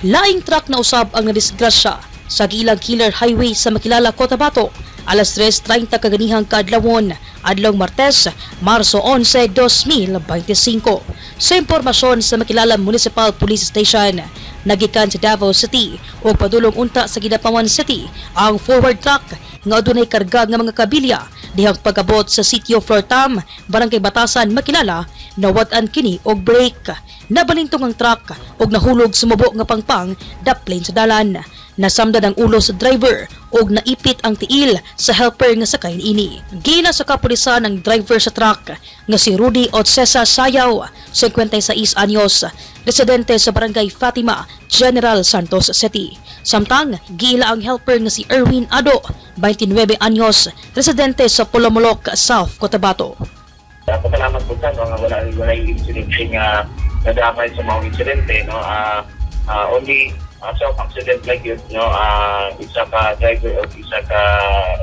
Laing truck na usab ang nadisgrasya sa Gilang Killer Highway sa Makilala, Cotabato, alas 3:30 kaganihang kaadlawon, adlong Martes, Marso 11, 2025. Sa impormasyon sa Makilala Municipal Police Station, nagikan sa Davao City ug padulong unta sa Kidapawan City ang forward truck nga adunay karga nga mga kabilya. Dihang pag-abot sa Sitio Flortam, Barangay Batasan, Makilala, nawad-an kini og brake. Nabalintong ang truck ug nahulog sa mubo nga pangpang daplin sa dalan. Nasamdan ang ulo sa driver ug naipit ang tiil sa helper nga sakay niini. Giila sa kapulisan ang driver sa truck nga si Rudy Otsesa Sayaw, 56 anyos, residente sa Barangay Fatima, General Santos City. Samtang giila ang helper nga si Erwin Ado, 29 anyos, residente sa Polomolok, South Cotabato. Pasalamat po sa, no, nga wala yung incident nga nadamay sa mga insidente, no, only self accident like yun, no, isa ka driver o isa ka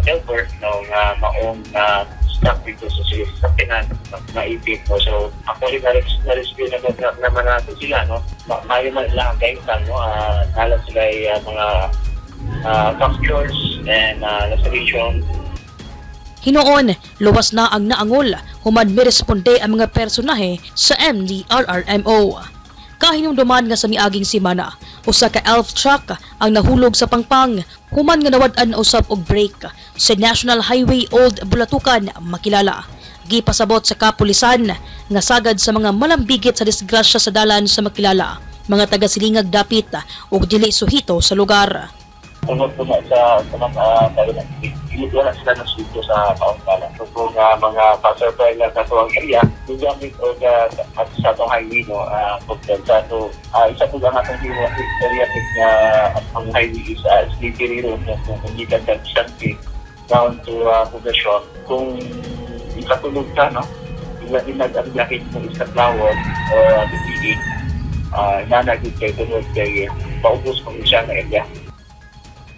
helper, no, nga maong na stuck dito sa sasakyanan, naipit, no. So actually na-rescue naman natin sila, no. Maayo man lang ang kahimtang, no, nalang sila ay mga fractures and laceration. Hinuon, luwas na ang naangol human miresponde ang mga personahe sa MDRRMO. Kahinumduman nga sa miaging simana, usa ka elf truck ang nahulog sa pangpang human nga nawad-an usab og brake sa National Highway Old Bulatukan, Makilala. Gipasabot sa kapulisan nga sagad sa mga malambigit sa disgrasya sa dalan sa Makilala, mga taga-silingag dapit ug dili suhito sa lugar. Tungod po na sa mga tayo na dili wala sila nasuto sa taong dalan. So kung mga passerby lang sa tuwang area, gugamit o at sa atong highway, no, sa ato, isa po ang atong area nga ang highway is slippery road, no, kung gikan sa Vicente down to Poblacion. Kung ikatulog ka, no, ila ang biyahe mo is Katlawon or DPA, nanagid kay tungod kay paubos kung siya na area.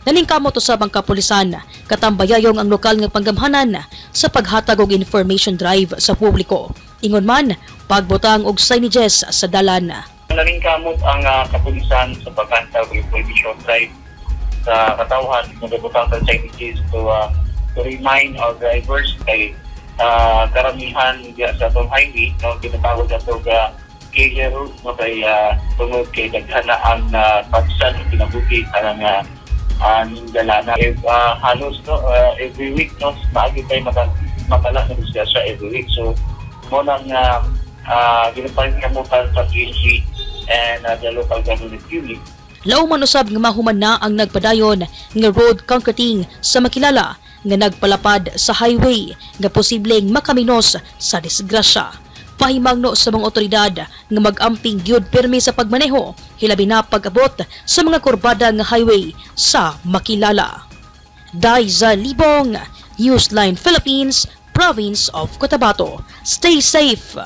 Naningkamot usab ang kapulisan katambayayong ang lokal nga panggamhanan sa paghatag og information drive sa publiko. Ingon man, pagbutang og signages sa dalan. Naningkamot ang kapulisan sa paghatag og information drive sa katawhan, nagabutang sa signages to remind our drivers kay karamihan diya sa atong highway, no, ginatawag ato ga killer road, no, kay tungod kay daghan na ang patsan o kinabuhi karang ning dalana. If, halos, no, every week, no, maagi kay matala na siya every week. So mo nang ginapaningkamutan sa PNG and the local government unit. Lauman usab nga mahuman na ang nagpadayon nga road concreting sa Makilala nga nagpalapad sa highway nga posibleng makaminos sa disgrasya. Pahimangno sa mga otoridad nga mag-amping gyud pirmi sa pagmaneho, hilabi na pag-abot sa mga kurbada nga highway sa Makilala. Daiza Libong, Newsline Philippines, Province of Cotabato. Stay safe!